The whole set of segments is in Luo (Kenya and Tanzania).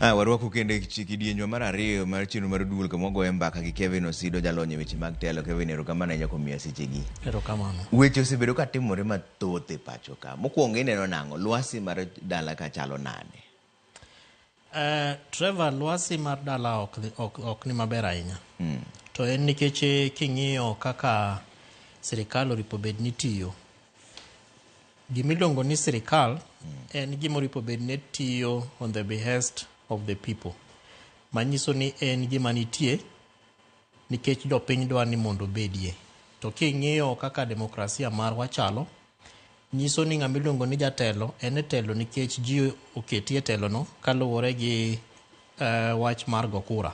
Warwako kendo e kidienjwa mar ariyo mar chenro mar duol kama wagoye mbaka gi Kevin Osido, jalony e weche mag telo. Kevin, erokamano ahinya kuom miya sechegi. Erokamano. Weche osebedo ka timore mathoth e pacho ka. Mokwongo ineno nang'o? Lwasi mar dala ka chalo nade? Trevor, lwasi mar dala ok ni maber ahinya. To en nikech king'iyo kaka sirikal oripo bed ni tiyo. Gimiluongo ni sirikal en gima oripo bed ni tiyo on the behest of the people. Manyiso ni en gima nitie nikech jopiny dwa ni mondo obedie. To king'iyo kaka demokrasia marwa chalo, nyiso ni ng'ama iluongo ni jatelo en e telo nikech ji oketi e telono kaluwore gi wach mar go kura.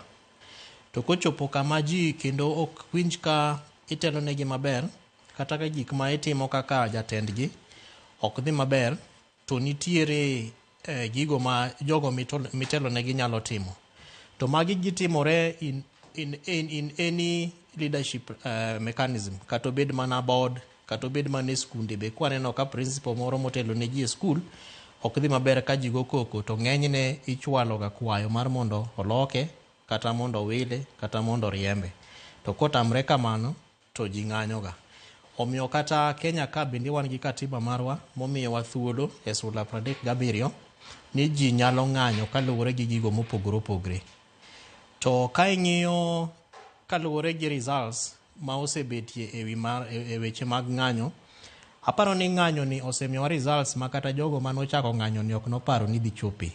To kochopo kama ji kendo ok winj ka itelonegi maber, kata ka gik ma itimo kaka jatendgi ok dhi maber, to nitiere gigo ma jogo mitelonegi nyalo timo. To magi gitimore in any leadership mechanism, kata obed mana board, kata obed mana e skunde be. Kwaneno ka principal moro motelo ne ji e skul ok dhi maber ka ji go koko, to ng'enyne ichwalo ga kwayo mar mondo oloke, kata mondo owile, kata mondo oriembe. To kotamre kamano, to ji ng'anyo ga. Omiyo kata Kenya ka bende wan gi katiba marwa momiyowa thuolo e sula 37 ni ji nyalo ng'anyo kaluwore gi gigo mopogore opogore. To ka ing'iyo kaluwore gi results ma osebetie e wi mar e weche mag ng'anyo, aparo ni ng'anyo ni osemiyowa results ma kata jogo manochako ng'anyo ni ok noparo ni dhi chope.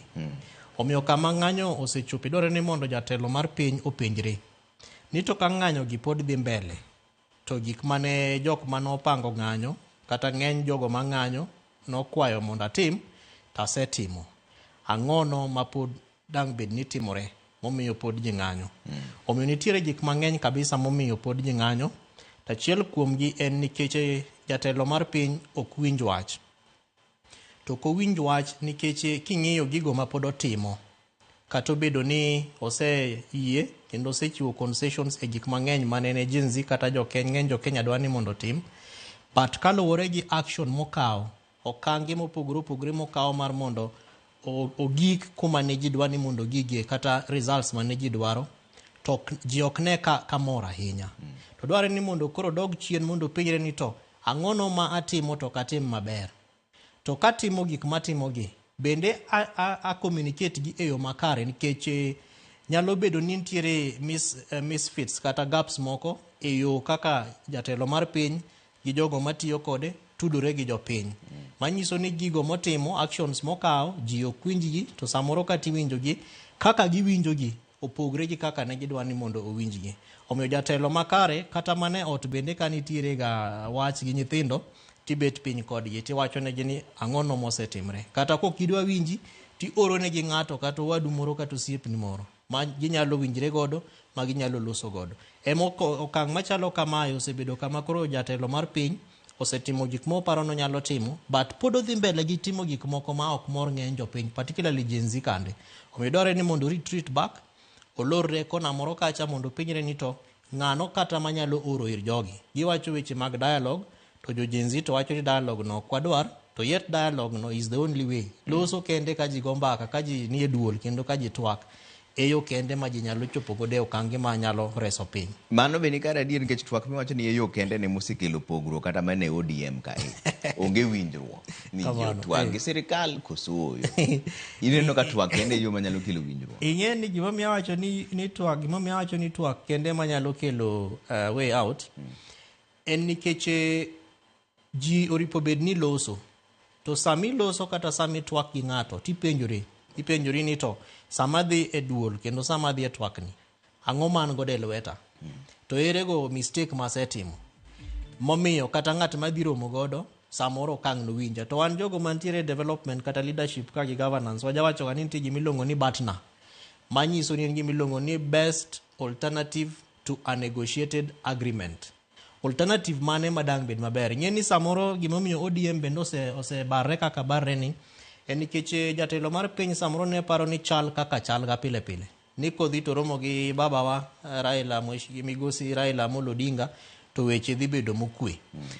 Omiyo kama ng'anyo osechope, dwarore ni mondo jatelo mar piny openjre ni to ka ng'anyo gi pod dhi mbele, to gik mane jok manopango ng'anyo kata ng'eny jogo mang'anyo nokwayo mondo atim, to asetimo. Ang'ono ma pod dang' bed ni timore momiyo pod ji ng'anyo? Omiyo nitiere gik mang'eny kabisa momiyo pod ji ng'anyo. To achiel kuomgi en nikech jatelo mar piny ok winj wach. To ok owinj wach nikech king'iyo gigo ma pod otimo, kata obedo ni oseyie kendo osechiwo concessions e gik mang'eny manene Gen Z kata jokenya, ng'eny jokenya dwa ni mondo otim, but kaluwore gi action mokawo, okange mopogore opogore mokawo mar mondo ogik kuma ne ji dwa ni mondo ogigie kata results mane ji dwaro, to ji ok ne ka mor ahinya. To dwarore ni mondo koro dog chien mondo openjre ni to ang'ono ma atimo to ok atim maber. To katimo gik matimogi, bende a communicate gi e yo makare, nikech nyalo bedo ni nitiere misfits kata gaps moko e yo kaka jatelo mar piny gi jogo matiyo kode tudore gi jopiny. Manyiso ni gigo motimo, actions mokawo, ji ok winjgi, to samoro kata iwinjogi, kaka giwinjogi opogre gi kaka ne gidwa ni mondo owinjgi. Omiyo jatelo makare, kata mana e ot bende ka nitiere ga wach gi nyithindo, tibet piny kodgi, tiwachonegi ni ang'ono mosetimre. Kata kok gidwa winji, tioro negi ng'ato kata owadu moro kata osiepni moro ma ginyalo winjre godo, ma ginyalo loso godo. Ema okang' machalo kamae osebedo kama koro jatelo mar piny osetimo gik moparo nonyalo timo, but pod odhi mbele gi timo gik moko ma ok mor ng'eny jopiny, particularly Gen Z kande. Omiyo dwarore ni mondo retreat back, olorre kona moro kacha mondo openjre ni to ng'ano kata manyalo oro ir jogi. Giwacho weche mag dialogue, to jo Gen Z to wacho ni dialogue no ok wadwar, to yet dialogue no is the only way. Loso kende ka ji go mbaka, ka ji nie duol kendo ka ji twak, e yo kende ma ji nyalo chopo godo e okange ma nyalo reso piny. Mano be nikare adier, nikech twak miwacho ni e yo kende ne mosekelo pogruok kata mana e ODM kae. Onge winjruok ni ji otwak gi sirikal koso ooyo. Ineno ka twak kende e yo manyalo kelo winjruok. Ing'e ni gimomiyo awacho ni twak, gimomiyo awacho ni twak kende manyalo kelo way out, en nikech ji oripo bed ni loso. To sami loso kata sami twak gi ng'ato, tipenjori, ipenjori ni to sama adhi e duol kendo sama adhi e twakni, ang'o ma an godo e lweta? To ere go mistake ma asetimo? Momiyo kata ng'at ma adhi romo godo, samoro ok ang' nowinja. To wan jogo mantiere e development kata leadership ka gi governance, wajawacho ga ni nitie gima iluongo ni BATNA. Manyiso ni en gima iluongo ni best alternative to a negotiated agreement. Alternative mane ma dang' bed maber? Ing'e ni samoro gimomiyo ODM bende osebarre kaka barre ni, en nikech jatelo mar piny samoro ne paro ni chal kaka chal ga pile pile. Ni kodhi to romo gi babawa Raila, migosi Raila Amolo Odinga, to weche dhi bedo mokwe.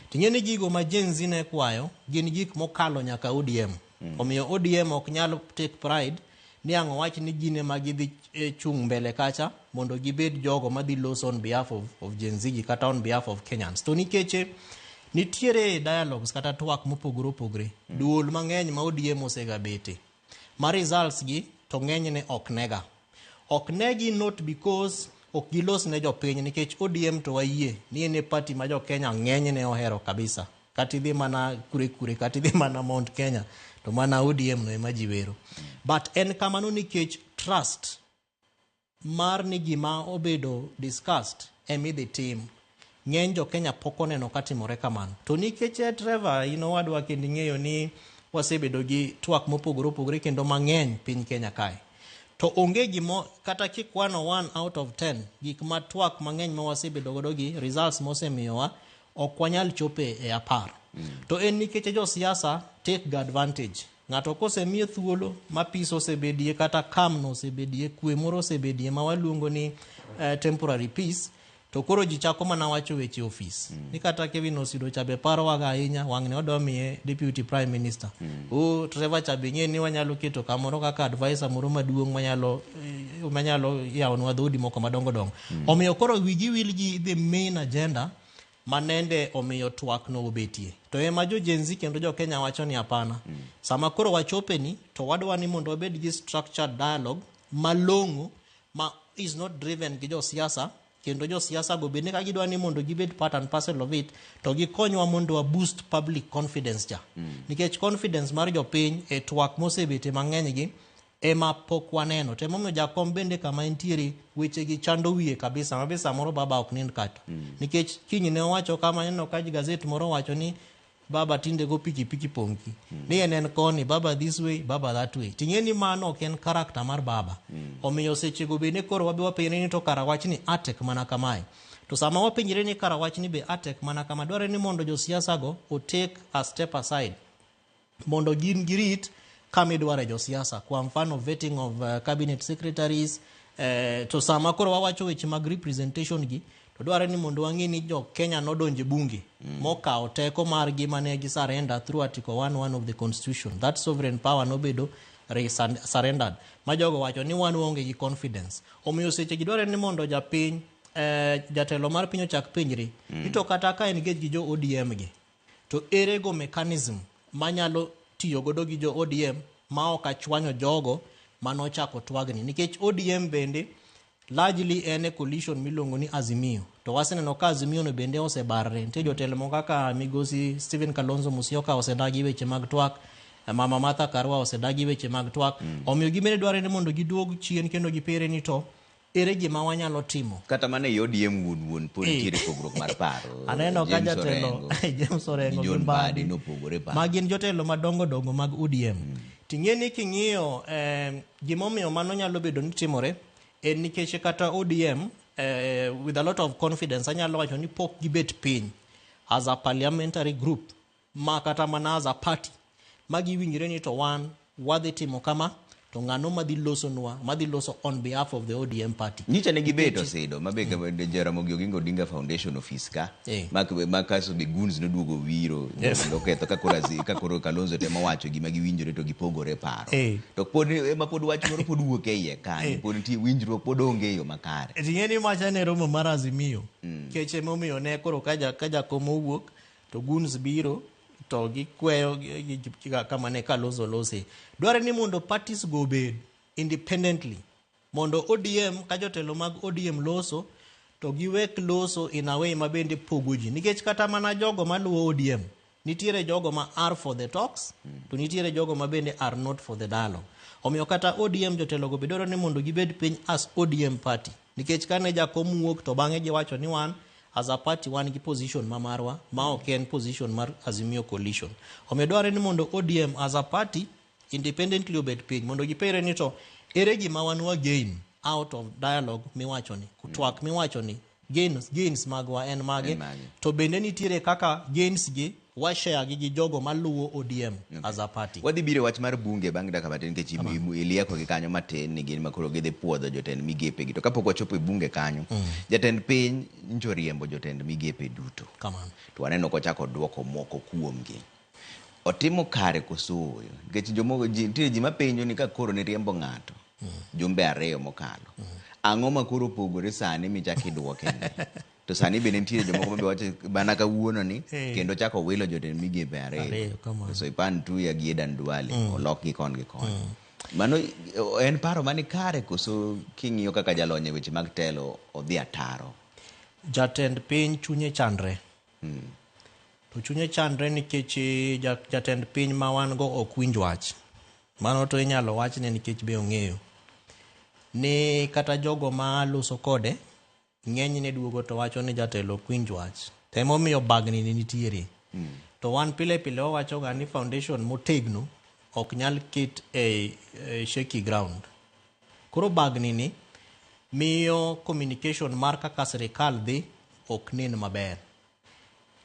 Ting'e ni gigo ma Gen Z ne kwayo gin gik mokalo nyaka ODM. Omiyo ODM ok nyal take pride ni ang' owach ni gin ema gidhi chung' mbele kacha mondo gibed jogo madhi loso on behalf of Gen Z gi kata on behalf of Kenyans. To nikech nitiere dialogues kata twak mopogore opogore, duol mang'eny ma ODM osegabete ma results gi to ng'enyne ok nega. Ok negi not because ok gilos ne jopiny, nikech ODM to wayie ni en e party ma jo Kenya ng'enyne ohero kabisa. Kata idhi mana kure kure, kata idhi mana Mount Kenya, to mana ODM no ema ji wero. But en kamano nikech trust mar ni gima obedo discussed emidhi tim. Ng'eny jo Kenya pok oneno katimore kamano. To nikech Trevor, in owadwa kendo ing'eyo ni wasebedo gi twak mopogore opogore kendo mang'eny piny Kenya kae. To onge gimo kata kikwano 1 out of 10 gik ma twak mang'eny ma wasebedo godo gi results mosemiyowa ok wanyal chope e 10. To en nikech josiasa take ga advantage. Ng'ato kosemiye thuolo ma peace osebedie kata calm no osebedie, kwe moro osebedie ma waluongo ni temporary peace, to koro ji chako mana wacho weche ofis. Ni kata Kevin Osido cha be parowaga ahinya, wang'ni odwa miye deputy prime minister. Trevor cha be ing'e ni wanyalo keto kamoro kaka advisor moro maduong' manyalo yawonwa dhoudi moko madongo dongo. Omiyo koro wigi wil gi the main agenda manende omiyo twak no obetie. To ema jo Gen Z kendo jo Kenya wacho ni hapana. Sama koro wachope ni to wadwa ni mondo wabed gi structured dialogue malong'o ma is not driven gi josiasa, kendo josiasa go bende ka gidwa ni mondo gibed part and parcel of it to gikonywa mondo wa boost public confidence cha. Nikech confidence mar jopiny e twak mosebete mang'eny gi ema pok waneno. To emomiyo jakom bende kama entiere weche gi chando wiye kabisa, ma be samoro baba ok nind kata. Nikech kiny ne owacho kama, neno ka gazet moro owacho ni baba tinde go pikipiki ponki. Ni en koni, baba this way, baba that way. Ting'e ni mano ok en character mar baba. Omiyo seche go bende koro wabe wapenjre ni to kara wachni atek mana kamae. To sama wapenjre ni kara wachni be atek mana kama, dwarore ni mondo josiasa go o take a step aside mondo gin girit kama idware josiasa, kwa mfano vetting of cabinet secretaries. To sama koro wawacho weche mag representation gi, to dwarore ni mondo wang'e ni jo Kenya nodonje bunge mokawo teko margi mane gi surrender through article 11 of the constitution. That sovereign power nobedo surrendered, ma jogo wacho ni wan waonge gi confidence. Omiyo seche gi dwarore ni mondo japiny, jatelo mar piny ochak penjre ni to kata ka engage gi jo ODM gi, to ere go mechanism manyalo tiyo godo gi jo ODM ma ok achwanyo jogo manochako twagni, nikech ODM bende largely en e coalition miluongo ni Azimio, to waseneno ka Azimio no bende osebarre. Nitie jotelo moko kaka migosi Stephen Kalonzo Musyoka osedagi weche mag twak, Mama Martha Karua osedagi weche mag twak. Omiyo gibende dwarore ni mondo giduog chien kendo gipere ni to ere gima wanyalo timo. Kata mana e ODM wuon wuon pod nitiere pogruok mar paro. Aneno ka jatelo James Orengo gi John Mbadi nopogore paro. Ma gin jotelo madongo dongo mag ODM. Ting'e ni king'iyo gimomiyo mano nyalo bedo ni timore en nikech kata ODM, with a lot of confidence anyalo wacho ni pok gibet piny as a parliamentary group ma kata mana as a party ma giwinjre ni to wan wadhi timo kama, to ng'ano madhi losonwa, madhi loso on behalf of the ODM party. Nyicha ne gibeto Osido mabe Jaramogi Oginga Odinga Foundation office ka ma kaso be goons noduogo wiro oketho ka koro ka koro Kalonzo temo wacho gima giwinjore to gipogore paro. To pod ema pod wach moro pod wuok e iye kanyo, pod nitie winjruok pod onge e yo makare. Ting'e ni macha ne romo mar Azimio keche momiyo ne koro ka jakom owuok to goons biro to gikweyo kama ne Kalonzo lose. Dwarore ni mondo parties go obed independently, mondo ODM ka jotelo mag ODM loso to giwek loso in a way ma bende pogo ji, nikech kata mana jogo maluwo ODM nitiere jogo ma are for the talks to nitiere jogo ma bende are not for the dialogue. Omiyo kata ODM jotelo go be dwarore ni mondo gibed piny as ODM party, nikech kane jakom wuok to bang'e giwacho ni wan as a party wan gi position ma marwa ma ok en position mar Azimio coalition. Omiyo dwarore ni mondo ODM as a party independently obed piny mondo gipere ni to ere gima wan wa gain out of dialogue miwacho ni, twak miwacho ni, gains magwa en mage, to bende nitiere kaka gains gi wa share gi jogo maluwo ODM as a party. Wadhi biro wach mar bunge bang' dakika matin, nikech ilieko gi kanyo matin ni gin makoro gidhi puodho jotend migepe gi. To kapok wachopo e bunge kanyo, jatend piny ncho riembo jotend migepe duto. Kamano. To waneno kochako duoko moko kuomgi. Otimo kare koso ooyo? Nikech jomoko ji nitie ji mapenjo ni ka koro niriembo ng'ato jumbe 2 mokalo. Ang'o ma koro opogore sani michak iduoke ni? To sani bende nitie jomoko mabe wacho mana kawuono ni kendo chako wilo jotend migepe 2. 2, kamano. Soipan Tuya gi Adan Duale olok gi koni gi koni. Mano en paro mani kare koso king'iyo kaka jalony e weche mag telo odhi ataro? Jatend piny chunye chandre. To chunye chandre nikech jatend piny ma wan go ok winj wach. Mano to inyalo wachne nikech be ong'eyo ni kata jogo ma loso kode ng'enyne duogo to wacho ni jatelo ok winj wach. To emomiyo bagni ni nitiere. To wan pile pile wawacho ga ni foundation motegno ok nyal ket e shaky ground. Koro bagni ni miyo communication mar kaka sirikal dhi ok nen maber.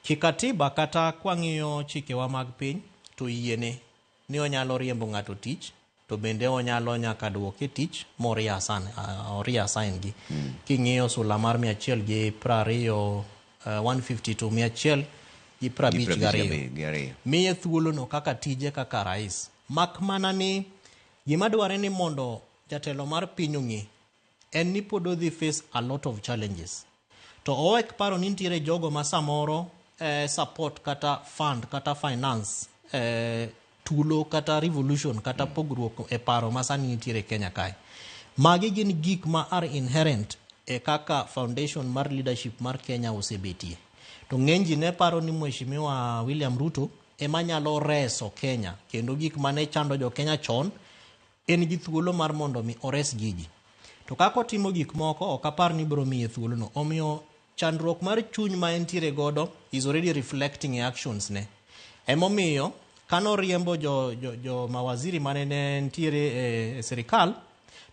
Kikatiba kata kwang'iyo chikewa mag piny to yiene ni onyalo riembo ng'ato tich to bende onyalo nyaka duoke tich mo reassign gi. King'iyo sula mar 120, 152 152. Miye thuolono kaka tije kaka rais. Mak mana ni gima dware ni mondo jatelo mar piny ong'e en ni pod odhi face a lot of challenges. To owek paro ni nitiere jogo ma samoro support kata fund kata finance tulo kata revolution kata pogruok e paro ma sani nitiere Kenya kae. Magi gin gik ma are inherent e kaka foundation mar leadership mar Kenya osebetie. To ng'eny ji ne paro ni Mheshimiwa William Ruto ema nyalo reso Kenya kendo gik mane chando jo Kenya chon en gi thuolo mar mondo mi ores gigi. To kaka otimo gik moko ok apar ni biro miye thuolono. Omiyo chandruok mar chuny ma entiere godo is already reflecting e actions ne. Emomiyo kano riembo jo mawaziri mane ne nitiere e sirikal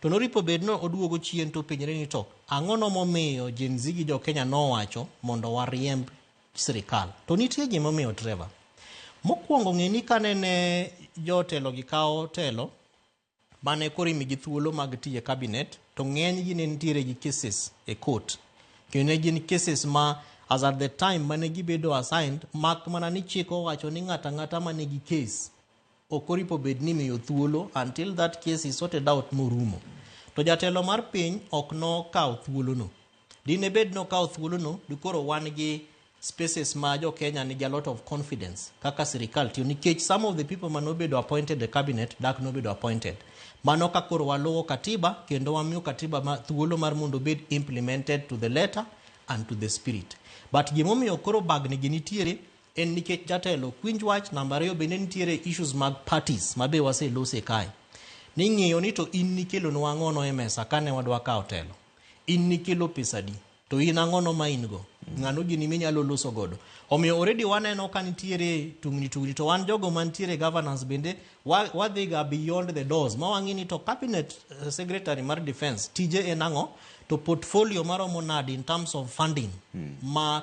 to noripo bed no oduogo chien to penjre ni to ang'o no momiyo Gen Z gi jo Kenya nowacho mondo wariemb sirikal. To nitie gimomiyo Trevor. Mokwongo ng'e ni kanene jotelo gi kawo telo mane koro imigi thuolo mag tiyo e cabinet to ng'eny gi ne nitiere gi cases e court. Kendo ne gin cases ma as at the time mane gibedo assigned mak mana ni chik owacho ni ng'ato ang'ata manigi case ok oripo bed ni imiyo thuolo until that case is sorted out morumo. To jatelo mar piny ok nokawo thuolono. Dine bed nokawo thuolono dikoro wan gi spaces ma jo Kenya nigi a lot of confidence kaka sirikal tiyo nikech some of the people manobedo appointed e cabinet dak nobedo appointed. Mano ka koro waluwo katiba kendo wamiyo katiba ma thuolo mar mondo obed implemented to the letter and to the spirit. But gimomiyo koro bagni gi nitiere en nikech jatelo ok winj wach. Namba 2 bende nitiere issues mag parties ma be waselose kae. Ni ng'iyo ni to in nikelonwa ang'ono e mesa kane wadwa kawo telo. In nikelo pesa adi? To in ang'ono ma in go? Ng'ano gini minyalo loso godo? Omiyo already waneno ka nitiere tungni tungni to wan jogo mantiere governance bende wadhi ga beyond the doors ma wang'i ni to cabinet secretary mar defense tije en ang'o to portfolio maromo nade in terms of funding ma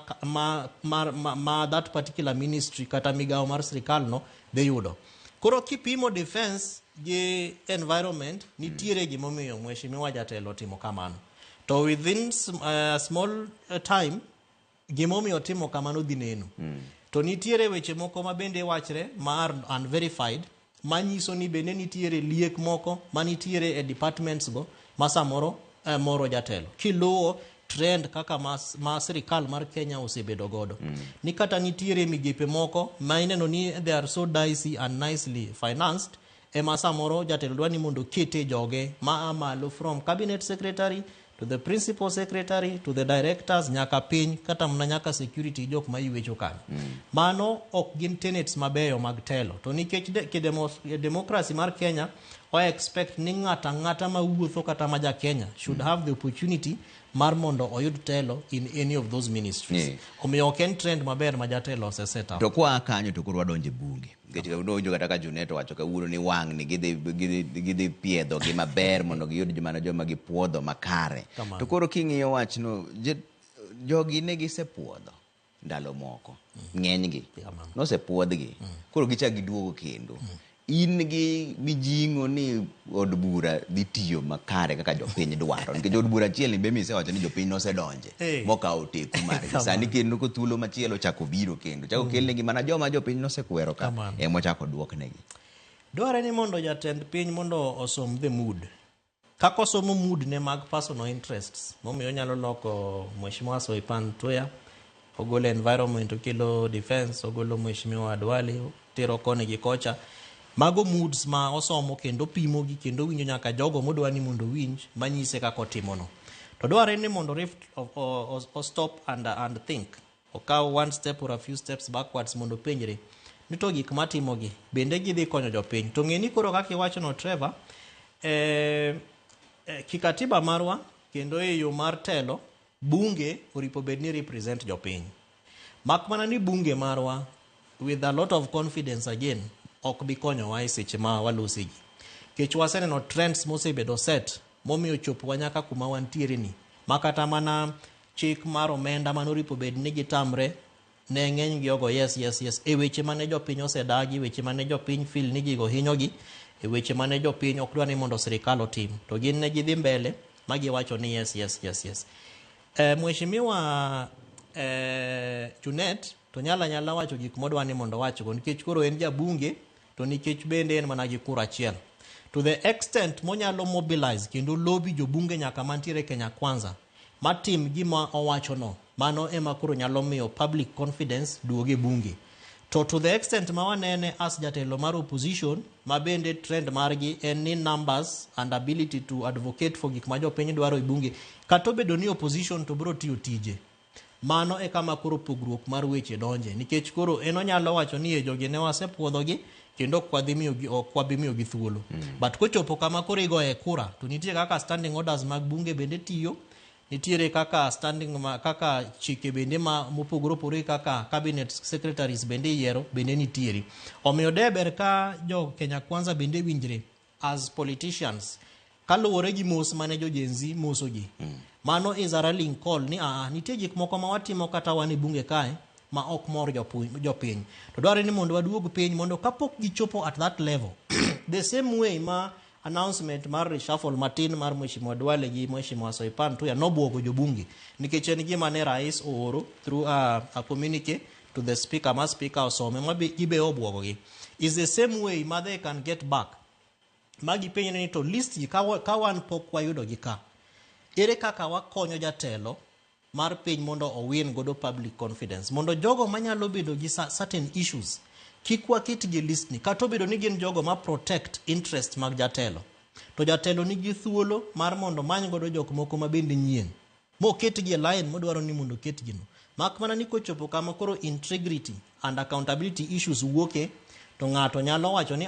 that particular ministry kata migawo mar sirikal no dhi yudo. Koro kipimo defense gi environment nitiere gimomiyo mheshimiwa jatelo timo kamano. To within small time gimomiyo timo kamano dhi neno. To nitiere weche moko ma bende wachre ma are unverified manyiso ni bende nitiere liek moko manitiere e departments go ma samoro moro jatelo. Kiluwo trend kaka ma sirikal mar Kenya osebedo godo. Ni kata nitiere migepe moko ma ineno ni they are so dicey and nicely financed ema samoro jatelo dwa ni mondo kete joge ma a malo from cabinet secretary to the principal secretary to the directors nyaka piny kata mana nyaka security jok ma ywecho kanyo. Mano ok gin tenets mabeyo mag telo. To nikech democracy mar Kenya o expect ni ng'ato ang'ata mawuotho kata ma ja Kenya should have the opportunity mar mondo oyud telo in any of those ministries. Omiyo ok en trend maber ma jatelo ose set up. To kwa kanyo to koro wadonjo e bunge. Nikech donjo kata ka Junet owacho kawuono ni wang' ni gidhi piedho gi maber mondo giyud mana joma gipuodho makare. To koro king'iyo wachno, jogi ne gisepuodho ndalo moko, ng'enygi nosepuodhgi, koro gichak giduogo kendo. In gi mijing'o ni od bura dhi tiyo makare kaka jopiny dwaro, nikech od bura achiel ni be misewacho ni jopiny nosedonje mokawo teku margi. Sani kendo ko thuolo machielo ochako biro kendo chako kelnegi mana joma jopiny nosekwero ka emochako duoknegi. Dwarre ni mondo jatend piny mondo osom the mood. Kaka osomo mood ne mag personal interests, momiyo onyalo loko Mheshimiwa Soipan Tuya, ogolo environment okelo defense, ogolo Mheshimiwa Duale, tero koni gi kocha. Mago moods ma osomo kendo pimogi kendo winjo nyaka jogo modwa ni mondo owinj manyise kaka otimono. To dwarre ni mondo rift o stop and think. Okaw one step or a few steps backwards mondo openjre ni to gik matimogi bende gidhi konyo jopiny. To ng'e ni koro kaka iwachono Trevor, kikatiba marwa kendo e yo mar telo, bunge oripo bed ni represent jopiny. Mak mana ni bunge marwa with a lot of confidence again ok bi konyowa e seche ma walosegi. Kech waseneno trends mosebedo set momiyo chopowa nyaka kuma wantiere ni. Ma kata mana chik mar omenda manoripo bed ni gitamre ne ng'eny gi ogo yes yes yes e weche mane jopiny osedagi, weche mane jopiny feel ni gigo hinyogi, e weche mane jopiny ok dwa ni mondo sirikal otim. To gin ne gidhi mbele ma giwacho ni yes yes yes yes. Mheshimiwa Junet to nyalo anyala wacho gik modwa ni mondo owachgo nikech koro en jabunge to nikech bende en mana gi kura achiel. To the extent monyalo mobilize kendo lobby jobunge nyaka mantiere Kenya Kwanza matim gima owachono, mano ema koro nyalo miyo public confidence duog e bunge. To the extent ma wanene as jatelo mar opposition ma bende trend margi en ni numbers and ability to advocate for gik ma jopiny dwaro e bunge, kata obedo ni opposition to biro tiyo tije. Mano e kama koro pogruok mar weche donje nikech koro en onyalo wacho ni e jogi ne wasepuodhogi kendo ok wadhi miyogi ok wabi miyogi thuolo. But kochopo kama koro igoye kura to nitie kaka standing orders mag bunge bende tiyo, nitiere kaka standing ma, kaka chike bende ma mopogore opogore kaka cabinet secretaries bende iyiero bende nitiere. Omiyo de ber ka jo Kenya Kwanza bende winjre as politicians kaluwore gi mos mane jo Gen Z mosogi. Mano is a rallying call ni nitie gik moko ma watimo kata wan e bunge kae ma ok mor jopiny. To dwarore ni mondo waduog piny mondo kapok gichopo at that level the same way ma announcement mar reshuffle matin mar Mheshimiwa Duale gi Mheshimiwa Soipan Tuya nobuogo jobunge nikech en gima ne rais ooro through a communique to the speaker ma speaker osome ma gibe obuogogi. Is the same way ma they can get back ma gipenjre ni to list gi ka wan pok wayudo gi ka, ere kaka wakonyo jatelo mar piny mondo owin godo public confidence mondo jogo manyalo bedo gi certain issues kik waket gi list ni kata obedo ni gin jogo ma protect interest mag jatelo to jatelo nigi thuolo mar mondo many godo jok moko ma bende nyien moketgi e line modwaro ni mondo oketgi no. Mak mana ni kochopo kama koro integrity and accountability issues wuoke to ng'ato nyalo wacho ni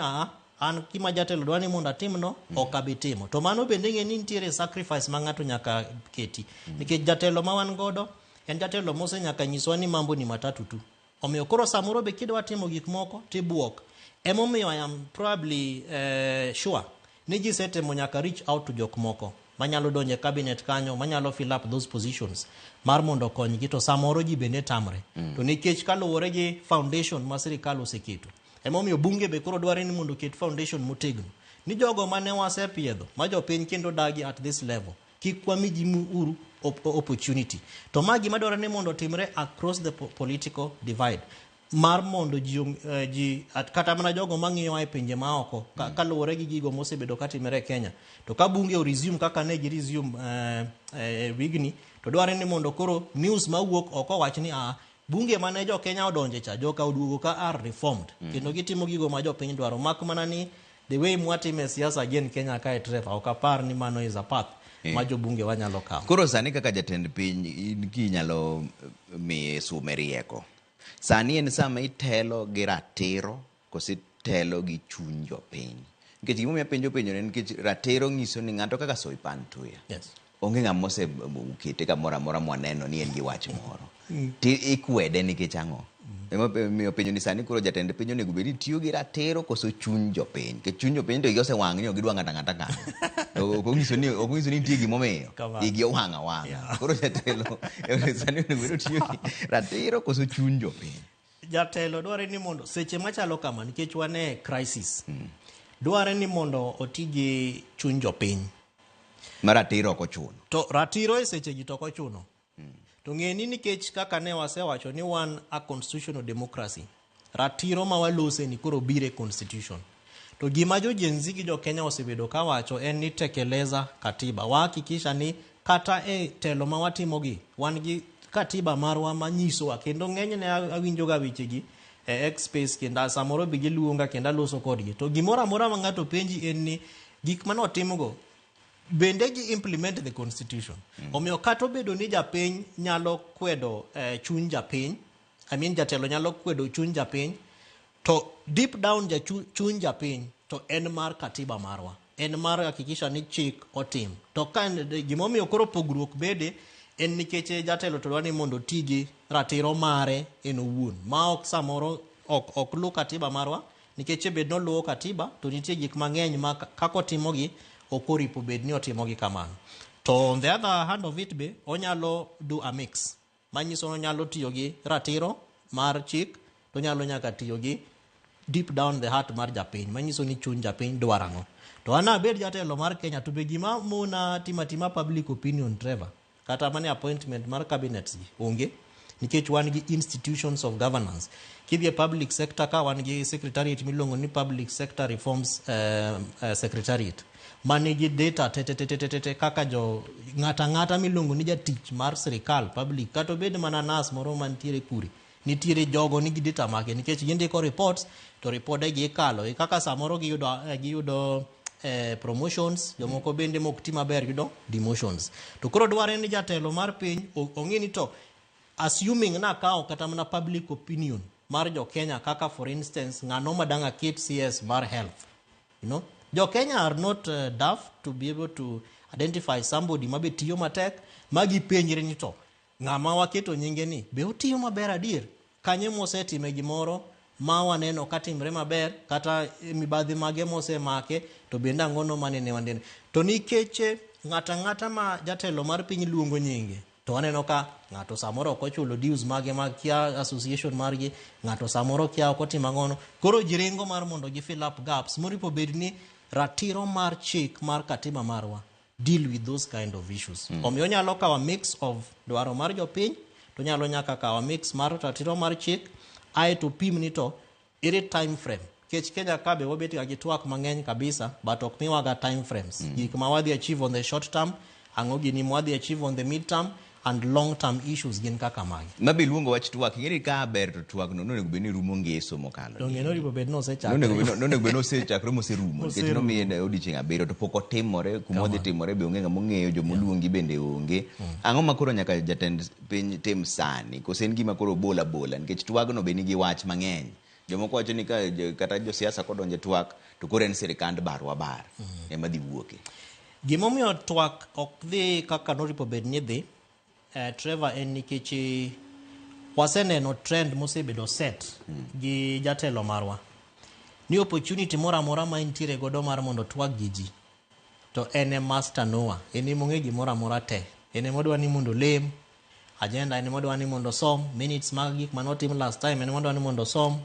an gima jatelo dwa ni mondo atimno ok abi timo. To mano bende ng'e ni nitiere sacrifice ma ng'ato nyaka keti. Nikech jatelo ma wan godo en jatelo mose nyaka nyiswa ni mambo ni matatu tu. Omiyo koro samoro be kidwa timo gik moko tibuok. Emomiyo I am probably sure ni gisetemo nyaka reach out to jok moko manyalo donjo e cabinet kanyo, manyalo fill up those positions mar mondo okonygi to samoro ji bende tamre. To nikech kaluwore gi foundation ma sirikal oseketo. Emomiyo bunge be koro dware ni mondo oket foundation motegno. Ni jogo mane wasepiedho, ma jopiny kendo dagi at this level, kik wamigi uru opportunity. To ma gima dwarore ni mondo otimre across the political divide. Mar mondo ji kata mana jogo mang'iyowa e pinje maoko kaluwore gi gigo mosebedo katimore e Kenya. To ka bunge o resume kaka ne gi resume wigni, to dwarore ni mondo koro news mawuok oko wach ni bunge mane jo Kenya odonje cha, joka oduogo ka are reformed. Kendo gitimo gigo ma jopiny dwaro. Mak mana ni the way mwatime siasa again Kenya kae Trevor, ok apar ni mano is a path ma jobunge wanyalo kawo. Koro sani kaka jatend piny, in kinyalo miye sume rieko. Sani en sama itelo gi ratiro koso itelo gi chuny jopiny. Nikech gimomiyo apenjo penjo ni nikech ratiro nyiso ni ng'ato kaka Soipan Tuya. Onge ng'ama osekete kamoro amora mwaneno ni en gi wach moro. Ti ikwede nikech ang'o? Emomiyo penjo ni sani koro jatend piny onego bed ni tiyo gi ratiro koso chuny jopiny. Nikech chuny jopiny to igi osewang' ni ok gidwa ng'ato ang'ata kanyo. Ok onyiso ni ok onyiso ni nitie gimomiyo. Igi owang' awang'a. Koro jatelo sani onego bed ni otiyo gi ratiro koso chuny jopiny. Jatelo dware ni mondo seche machalo kama, nikech wan e crisis, dware ni mondo oti gi chuny jopiny. Ma ratiro ok ochuno. To ratiro e seche gi to ok ochuno. To ng'e ni nikech kaka ne wasewacho ni wan a constitutional democracy, ratiro ma walose ni koro biro e constitution. To gima jo Gen Z gi jo Kenya osebedo kawacho en ni tekeleza katiba. Wahakikisha ni kata e telo ma watimogi, wan gi katiba marwa manyisowa, kendo ng'enyne awinjoga wechegi e X space, kendo samoro be giluonga kendo aloso kodgi. To gimoro amora ma ng'ato penji en ni gik manotimgo bende gi implement the constitution. Omiyo kata obedo ni japiny nyalo kwedo chuny japiny, I mean jatelo nyalo kwedo chuny japiny, to deep down chuny japiny to en mar katiba marwa, en mar hakikisha ni chik otim. To ka gimomiyo koro pogruok bede en nikech jatelo to dwa ni mondo oti gi ratiro mare en owuon, ma ok samoro ok luw katiba marwa, nikech bed noluwo katiba to nitie gik mang'eny ma kaka otimogi ok oripo bed ni otimogi kamano. To on the other hand of it be onyalo do a mix, manyiso ni onyalo tiyo gi ratiro mar chik to onyalo nyaka tiyo gi deep down the heart mar japiny, manyiso ni chuny japiny dwaro ang'o. To an abed jatelo mar Kenya to be gima mona timo atima public opinion, Trevor, kata mana appointment mar cabinets gi onge, nikech wan gi institutions of governance. Kidhi e public sector ka wan gi secretariat miluongo ni Public Sector Reforms Secretariat manigi data te te te te te te kaka jo ng'ata ang'ata miluongo ni jatich mar sirikal public, kata obed mana nas moro mantiere kure, nitiere jogo nigi data mage, nikech gindiko reports to ripode gi ikalo e kaka samoro giyudo promotions, jomoko bende mok ti maber yudo demotions. To koro dware ni jatelo mar piny ong'e ni to assuming nakawo kata mana public opinion mar jo Kenya, kaka for instance ng'ano madang' aket CS mar health, jo Kenya are not daft to be able to identify somebody mabe tiyo matek, ma gipenjre ni to ng'ama waketo nyinge ni be otiyo maber adier, kanye mosetime gimoro ma waneno ka timre maber, kata mibadhi mage mosemake to bende ang'ono manene wanene. To nikech ng'ato ang'ata ma jatelo mar piny luongo nyinge to waneno ka ng'ato samoro ok ochulo dues mage mag kia association margi, ng'ato samoro kia ok otimo ang'ono, koro ji ringo mar mondo gi fill up gaps moripo bed ni ratiro mar chik mar katiba marwa deal with those kind of issues. Omiyo onyalo kawo mix of dwaro mar jopiny, to onyalo nyaka kawo mix mar ratiro mar chik, aeto pim ni to ere time frame, nikech Kenya ka be wabet ga gi twak mang'eny kabisa, but ok miwaga time frames, gik ma wadhi achieve on the short term ang'o gini mwadhi achieve on the mid term and long term issues gin kaka magi. Mabe iluongo wach twak, ing'e ni ka ber to twak no nonego bed ni rumo ngeso mokalo. Donge noripo bed nosechakre? Nonego bed ni osechakre moserumo, nikech nomiye odiochieng' 7 to pok otimore. Kuma odhi timore be onge ng'ama ong'eyo, jomoluongi bende onge. Ang'o ma koro nyaka jatend piny tim sani? Koso en gima koro bola bola, nikech twagno be nigi wach mang'eny. Jomoko wacho ni ka kata josiasa kodonjo e twak to koro en sirikand barwa bar ema dhi wuoke. Gimomiyo twak ok dhi kaka noripo bed ni dhi, Trevor, en nikech waseneno trend mosebedo set gi jatelo marwa ni opportunity moro amora ma entiere godo mar mondo twag gi ji to en e master knower, en ema ong'e gimoro amora te, en ema odwa ni mondo olem agenda, en ema odwa ni mondo osom minutes mag gik manotim last time, en ema odwa ni mondo osom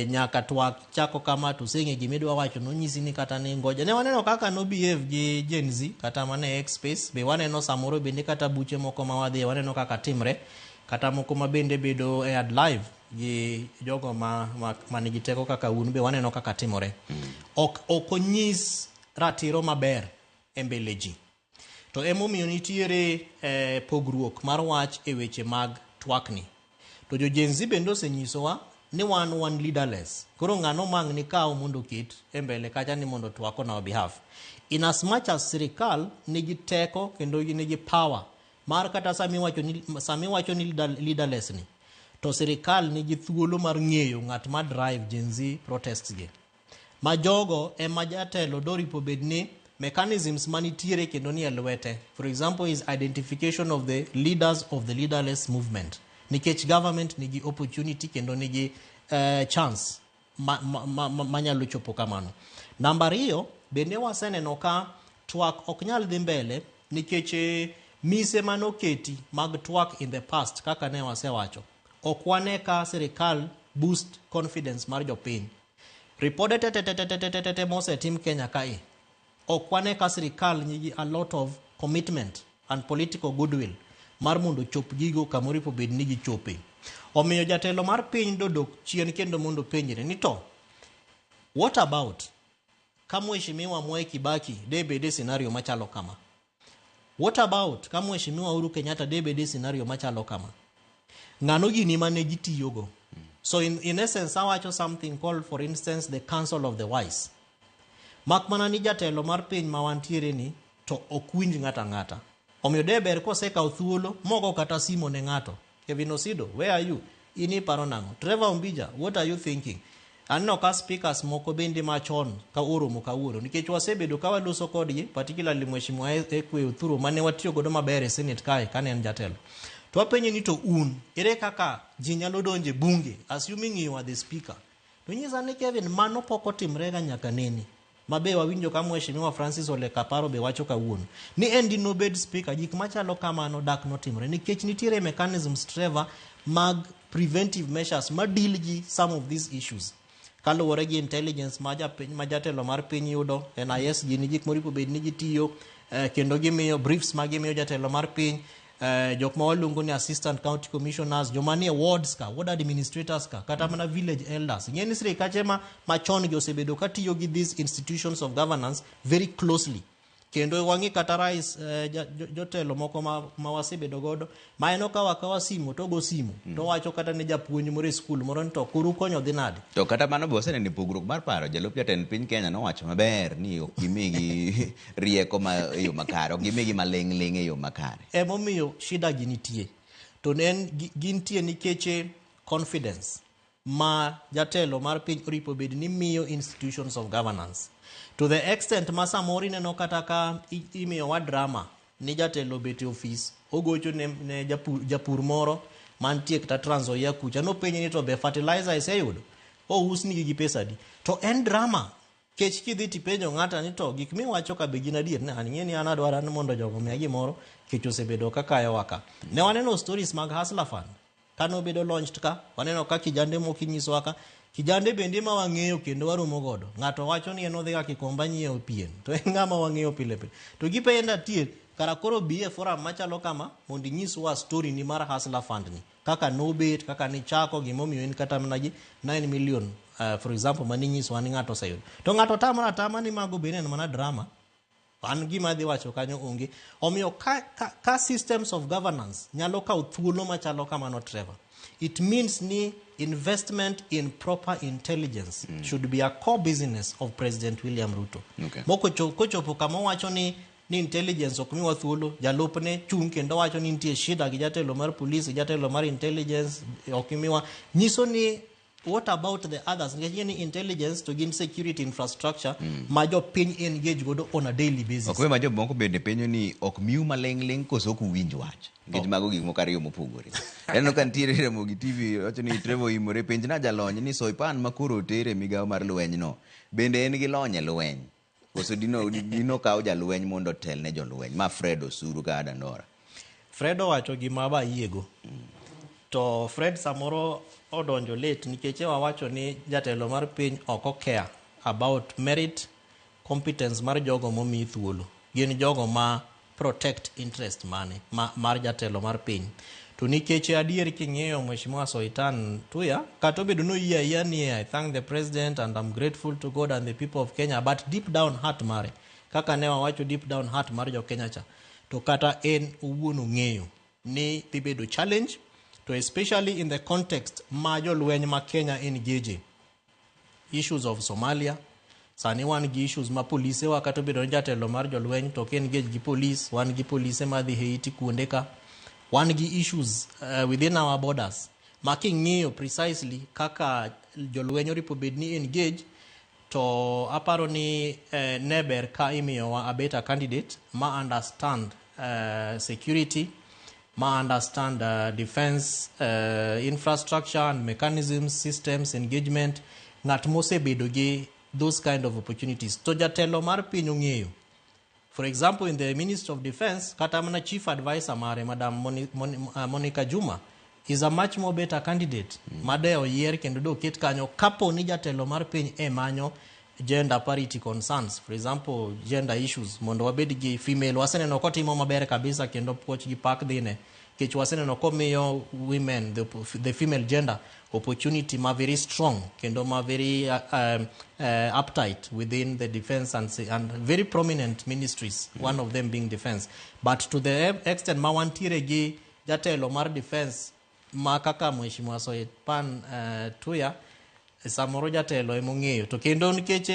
nyaka twak chako kama to oseng'e gimidwa wacho, nonyisi ni kata ni ngoja. Ne waneno kaka no behave gi Gen Z kata mana e X space be waneno samoro bende kata buche moko ma wadhiye waneno kaka timre, kata moko ma bende bedo aired live gi jogo ma nigi teko kaka un be waneno kaka timore. Ok onyis ratiro maber e mbele ji. To emomiyo nitiere pogruok mar wach e weche mag twakni. To jo Gen Z bende osenyisowa ni wan leaderless. Koro ng'ano mang' ni kaw mondo oket e mbele kacha ni mondo twak on our behalf. In as much as sirikal nigi teko kendo nigi power mar kata sami wacho ni leaderless ni, to sirikal nigi thuolo mar ng'eyo ng'at ma drive Gen Z protests gi. Ma jogo ema jatelo doripo bed ni mechanisms manitiere kendo ni e lwete. For example is identification of the leaders of the leaderless movement. Nikech government nigi opportunity kendo nigi chance manyalo chopo kamano. Namba 2, bende waseneno ka twak ok nyal dhi mbele nikech mise manoketi mag twak in the past kaka ne wasewacho. Ok wane ka sirikal boost confidence mar jopiny. Ripode te te te te te te te te mosetim Kenya kae, ok wane ka sirikal nigi a lot of commitment and political goodwill mar mondo ochop gigo kamoripo bed ni gichope. Omiyo jatelo mar piny dodok chien kendo mondo openjre ni to what about ka Mheshimiwa Mwai Kibaki de bed e scenario machalo kama? What about ka Mheshimiwa Uhuru Kenyatta de bed e scenario machalo kama? Ng'ano gini mane gitiyogo? So in essence awacho something called, for instance, the council of the wise. Mak mana ni jatelo mar piny ma wantiere ni to ok winj ng'ato ang'ata. Omiyo de ber kosekawo thuolo mogo kata simo ne ng'ato. Kevin Osido, where are you? In iparo nang'o? Trevor Ombija, what are you thinking? Aneno ka speakers moko bende machon ka oromo kawuono nikech wasebedo ka waloso kodgi, particularly Mheshimiwa Ekwe Uthuru mane watiyo godo maber e Senate kae kane en jatelo. To wapenje ni to un, ere kaka ji nyalo donjo e bunge assuming you are the speaker? To nyisa ni Kevin, mano pok otimre ga nyaka nene. Mabe wawinjo ka Mheshimiwa Francis Ole Kaparo be wacho kawuono ni en dinobed speaker, gik machalo kamano dak notimre nikech nitiere mechanisms, Trevor, mag preventive measures ma deal gi some of these issues kaluwore gi intelligence ma japiny ma jatelo mar piny yudo. NIS gini gik moripo bed ni gitiyo kendo gimiyo briefs ma gimiyo jatelo mar piny, jok ma waluongo ni assistant county commissioners, joma nie wards ka, ward administrators ka, kata mana village elders. Ing'e ni sirikache ma machon gi osebedo ka tiyo gi these institutions of governance very closely, kendo wang'i kata rais, jotelo moko ma wasebedo godo ma en okawo akawa simu to go simu to wacho kata ne japuonj moro e skul moro ni to kuru konyo dhi nade. To kata mano be waseneno e pogruok mar paro. Jalup jatend piny Kenya nowacho maber ni ok gimigi rieko ma e yo makare, ok gimigi maling' ling' e yo makare. Emomiyo shida gi nitie to ne en gintie nikech confidence ma jatelo mar piny oripo bed ni miyo institutions of governance to the extent ma samoro ineno kata ka imiyowa drama ni jatelo obet e ofis ogocho ne japur moro mantie kata Trans Nzoia kucha, nopenje ni to be fertilizer iseyudo, ousnigi gi pesa adi? To en drama kech kidhi tipenjo ng'ata ni to gik miwacho ka be gin adier? Ne an ing'e ni an adwaro ni mondo jogo omiya gimoro kech osebedo ka kayowa. Ka ne waneno stories mag Hustler Fund kanobedo launched, ka waneno ka kijande moko inyisowa ka kijande bende ma wang'eyo kendo waromo godo, ng'ato wacho ni en odhi ga Kikomba nyiewo pien, to en ng'ama wang'eyo pile pile, to gipenje atier kara koro bi e forum machalo kama mondo inyiswa story ni mar Hustler Fund ni, kaka nobet, kaka nichako, gimomiyo in kata mana gi 9 million, for example, maninyiswa ni ng'ato oseyudo, to ng'ato tamra atama ni mago bende en mana drama. An gima adhi wacho kanyo onge. Omiyo ka systems of governance nyalo kawo thuolo machalo kamano, Trevor, it means ni investment in proper intelligence should be a core business of President William Ruto. Kochopo kama owacho ni intelligence ok miwa thuolo, jalupne chung' kendo wacho ni nitie shida gi jatelo mar police, gi jatelo mar intelligence ok miwa, nyiso ni what about the others? Nikech ing'e ni intelligence to gin security infrastructure ma jopiny engage godo on a daily basis. Ok we ma jomoko bende penjo ni ok miu maling' ling' koso ok uwinj wach, nikech mago gik moko ariyo mopogore. Aneno ka nitiere Ramogi TV wacho ni Trevor oimore, penjna jalony ni Soipan ma koro otere e migawo mar lweny no bende en gi lony e lweny koso dino kaw jalweny mondo otel ne jolweny? Ma Fred Osuru ka Dandora. Fred owacho gima ba yiego. To Fred samoro odonjo late nikech wawacho ni jatelo mar piny ok o care about merit, competence mar jogo momi thuolo. Gin jogo ma protect interest mane mar jatelo mar piny. To nikech adier king'iyo Mheshimiwa Soitan Tuya, kata obedo noyie ayia ni "I thank the president and I'm grateful to God and the people of Kenya", but deep down heart mare, kaka ne wawacho deep down heart mar jo Kenya cha, to kata en owuon ong'eyo ni dhi bedo challenge, to especially in the context ma jolweny ma Kenya engage issues of Somalia. Sani wan gi issues ma polise wa, kata obedo ni jatelo mar jolweny to ok engage gi police, wan gi polise madhi Haiti kuonde ka, wan gi issues within our borders ma king'iyo precisely kaka jolweny oripo bed ni engage, to aparo ni ne ber ka imiyowa a better candidate ma understand security, ma understand defense infrastructure and mechanisms, systems, engagement, ng'at mosebedo gi those kind of opportunities. To jatelo mar piny ong'eyo, for example, in the Ministry of Defense, kata mana chief advisor mare, Madam Monica Juma. is a much more better candidate made oyier kendo do ket kanyo kapo ni jatelo mar piny e manyo gender parity concerns, for example gender issues, mondo wabed gi female. Waseneno kotimo maber kabisa kendo puoch gi pak dhine nikech waseneno komiyo women, the female gender opportunity ma very strong kendo ma very uptight within the defense and very prominent ministries, one of them being defense. But to the extent ma wantiere gi jatelo mar defense ma kaka Mheshimiwa Soipan Tuya, samoro jatelo emong'eyo to kendo nikech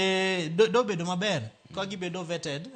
dobedo maber ka gibedo vetted,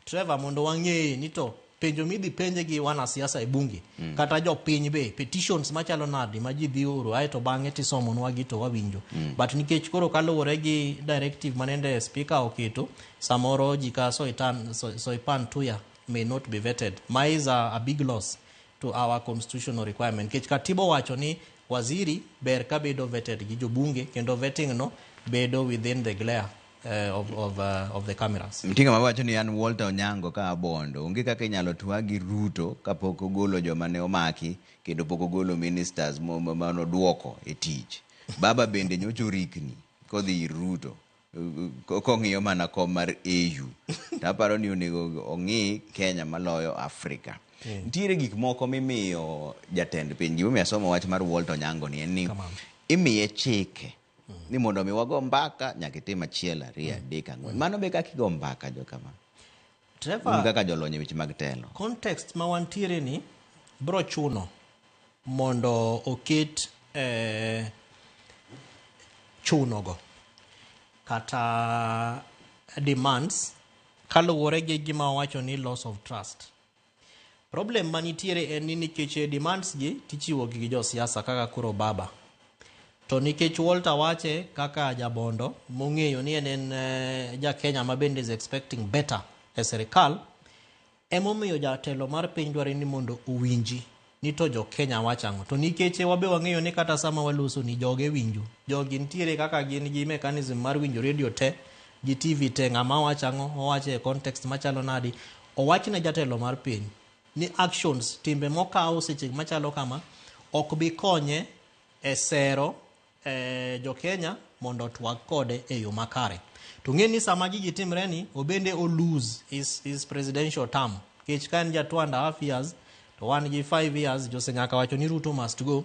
Trevor, mondo wang'e ni to penjo midhi penje gi wanasiasa e bunge kata jopiny be petitions machalo nadi ma ji dhi oro, aeto bang'e tisomonwa gi to wawinjo. But nikech koro kaluwore gi directive manende speaker oketo, samoro ji ka Soipan Tuya may not be vetted, ma is a big loss to our constitutional requirement, nikech katiba owacho ni waziri ber ka bedo vetted gi jobunge kendo vetting no bedo within the glare of the cameras. Mtinga mawacho ni an Walter Onyango ka Abondo onge kaka inyalo twag gi Ruto kapok ogolo joma ne omaki kendo pok ogolo ministers manoduoko e tich. Baba bende nyocha orikni kodhi ir Ruto kong'iyo mana kom mar AU. To aparo ni onego ong'i Kenya maloyo Afrika. Nitiere gik moko mimiyo jatend piny. Gimomiyo asomo wach mar Walter Onyango ni en ni Kamano. imiye chike ni mondo mi wago mbaka nyaka itim achiel, ariyo, adek, ang'wen. Mano be kaka igo mbaka jokama. Trevor, Un kaka jolony e weche mag telo. Context ma wantiere ni bro chuno mondo oket chunogo kata demands kaluwore gi gima wawacho ni loss of trust. Problem manitiere en ni nikech demands gi tichiwo gi josiasa kaka koro baba. To nikech Walter wache kaka jabondo mong'eyo ni en ja Kenya ma bende is expecting better e sirikal, emomiyo jatelo mar piny dwaro ni mondo owinji ni to jo Kenya wacho ang'o. To nikech wabe wang'eyo ni kata sama waloso ni joge winjo. Jogi nitiere kaka gin gi mechanism mar winjo radio te gi TV te, ng'ama wacho ang'o, owacho e context machalo nadi. Owach ne jatelo mar piny ni actions, timbe mokawo seche machalo kama ok bi konye e sero jo Kenya mondo otwag kode e yo makare. To ng'e ni sama gigi timre ni obende o lose his presidential term. Nikech ka en ja 2.5 years to wan gi 5 years josenyaka wacho ni Ruto must go.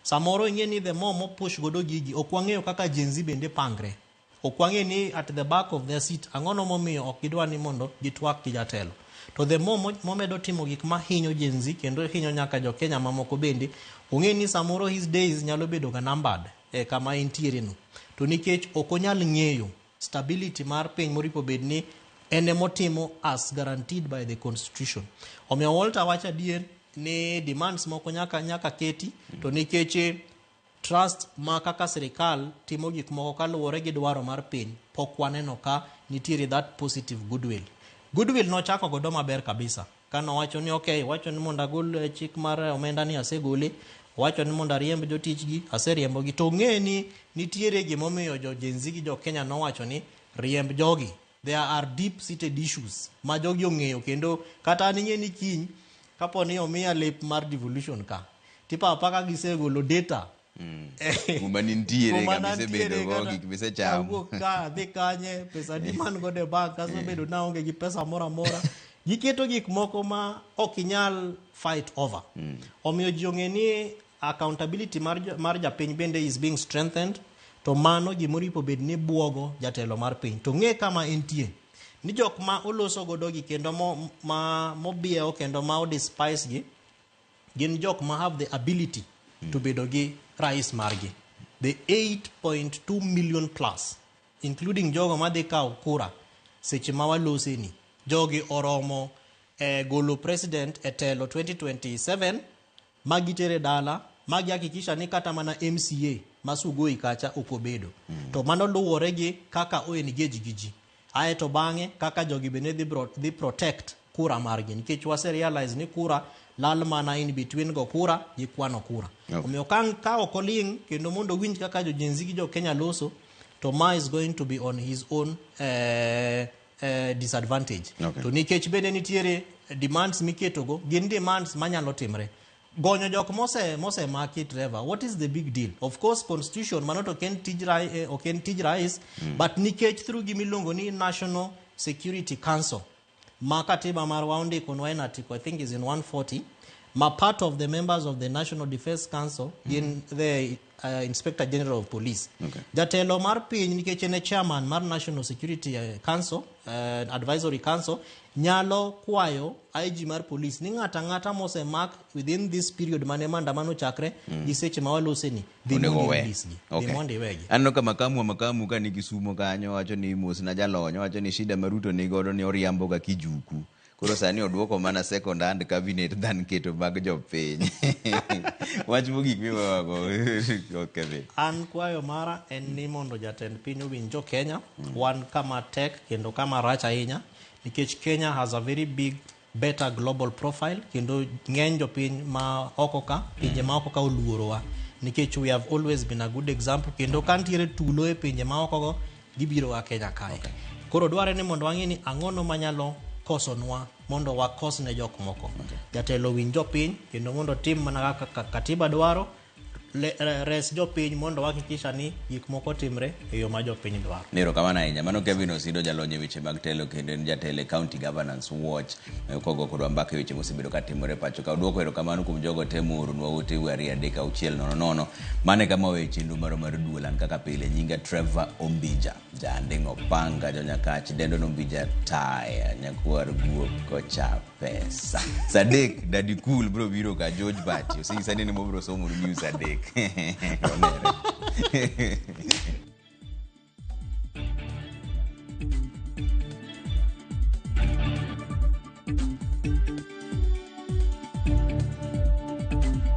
Samoro ing'e ni the more mo push godo gigi ok wang'eyo kaka Gen Z bende pangre. Ok wang'e ni at the back of their seat ang'ono momiyo ok gidwa ni mondo gitwak gi jatelo. To the more momedo timo gik ma hinyo Gen Z kendo hinyo nyaka jo Kenya mamoko bende, ong'e ni samoro his days nyalo bedo ga numbered e kama entiere no. To nikech ok onyal ng'eyo stability mar piny moripo bed ni en emotimo as guaranteed by the constitution. Omiyo Walter wacho adier ni demands moko nyaka keti to nikech trust ma kaka sirikal timo gik moko kaluwore gi dwaro mar piny pok waneno ka nitiere that positive goodwill. Goodwill nochako godo maber kabisa kanowacho ni okay, wacho ni mondo agol chik mar omenda ni asegole, wacho ni mondo ariemb jotich gi aseriembogi. To ng'e ni nitiere gimomiyo jo Gen Z gi jo Kenya nowacho ni riemb jogi. There are deep seated issues ma jogi ong'eyo kendo kata an ing'e ni kiny kapo ni omiya lep mar devolution ka tipo apaka gisegolo data Kuma nintiere, kama isebedo go, gik misechamo. Awuok ka adhi kanye, pesa adi man godo e bank, asebedo naonge gi pesa moro amora. Giketo gik moko ma ok inyal fight over. Omiyo ji ong'e ni accountability mar japiny bende is being strengthened, to mano gimoripo bed ni buogo jatelo mar piny. To ng'e kama entie ni jok ma oloso godo gi kendo mobiewo kendo ma odespise gi gin jok ma have the ability to bedo gi rais margi. The 8.2 million plus, including jogo madhi kawo kura seche ma walose ni. Jogi oromo golo president e telo 2027 magitere dala magi hakikisha ni kata mana MCA ma Sugoi kacha ok obedo. To mano luwore gi kaka o engage gi ji. Ae to bang'e kaka jogi bende dhi protect kura margi nikech wase realize ni kura lal mana in between go kura gi kwano kura. Omiyo ka ok oling' kendo mondo owinj kaka jo Gen Z gi jo Kenya loso, to ma is going to be on his own disadvantage. To nikech bende nitiere demands miketogo, gin demands manyalo timre. Gonyo jok mose mosemaki Trevor, what is the big deal? Of course constitution mano to ok en tij ok en tij rais, but nikech through gimiluongo ni National Security Council ma katiba marwa ondikonwa in article I think is in 140 ma part of the members of the National Defense Council gin the Inspector General of Police. Jatelo mar piny nikech en e chairman mar National Security Council, Advisory Council nyalo kwayo IG mar police ni ng'ata ang'ata mosemak within this period mane maandamano chakre gi seche ma walose ni dhi Onego mondo owe. i-release gi. Dhi mondo iwegi. Aneno ka makamu wa makamu ka ni Kisumo kanyo wacho ni mos na jalony wacho ni shida ma Ruto ni godo ni oriambo ga kijuku. Koro sani oduoko mana second hand cabinet than keto mag jopiny. Wach mogik miwewago Kevin. An kwayo mara en ni mondo jatend piny owinj jo Kenya, wan kama tek kendo kama rach ahinya nikech Kenya has a very big better global profile kendo ng'eny jopiny ma oko ka pinje ma oko ka oluorowa nikech we have always been a good example kendo ka nitiere tulo e pinje ma oko go gibiro ga Kenya kae. Koro dwarre ni mondo wang'e ni ang'ono manyalo kosonwa mondo wakos ne jok moko. Jatelo owinj jopiny kendo mondo otim mana kaka katiba dwaro res jopiny mondo wahakikisha ni gik moko timre e yo ma jopiny dwaro. Erokamano ahinya. Mano Kevin Osido jalony e weche mag telo kendo en jatelo e County Governance Watch kogo kodwa mbaka e weche mosebedo ka timore pacho ka. Oduoko erokamano kuom jogo te mooronwa ote u 2 3 6 0 0. Mano e kama waweyo chenro marwa mar duol. An kaka pile nyinga Trevor Ombija. Janding' Opanga jonyakach dendo nombija taya nyakwar guok kocha pesa. Saa adek Daddy Cool bro biro ka George Bati. Osingisa ni mobro somo news adek. Onere.